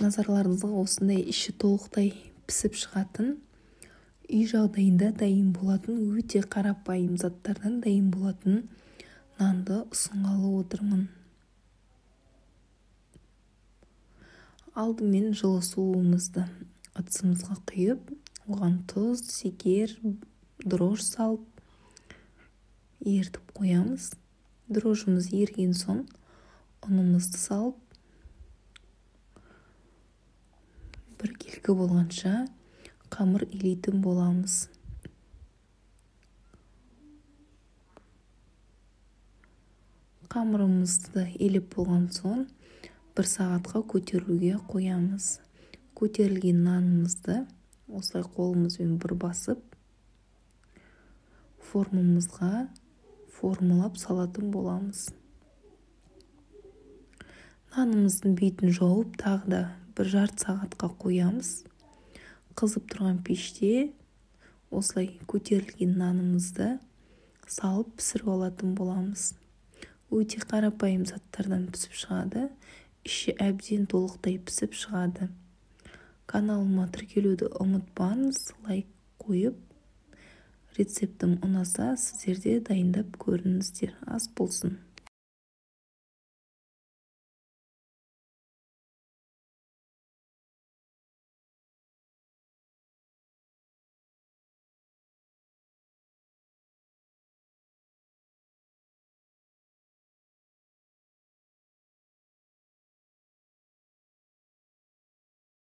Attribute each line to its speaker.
Speaker 1: Назарларыңызға осындай іші толықтай пісіп шығатын, үй жағдайында дайын болатын, өте қарапайым заттардан дайын болатын нанды ұсынғалы отырмын. Алдымен жылы суымызды ыдысымызға құйып, оған тұз, шекер, дрожж салып ерітіп қоямыз. Дрожжымыз еріген соң ұнымызды салып, біркелкі болғанша қамыр илейтін боламыз. Қамырымызды илеп болған соң бір сағатқа көтерілуге қоямыз. Көтерілген нанымызды осылай қолымызбен бір басып, формамызға формалап салатын боламыз. Нанымыздың бетін жауып, тағы да бір жарты сағатқа қоямыз. Қызып тұрған пеште осылай көтерілген нанымызды салып пісіріп алатын боламыз. Өте қарапайым заттардан пісіп шығады. Іші әбден толықтай пісіп шығады. Каналыма тіркелуді ұмытпаңыз, лайк қойып, рецептім ұнаса, сіздер де дайындап көріңіздер. Ас болсын.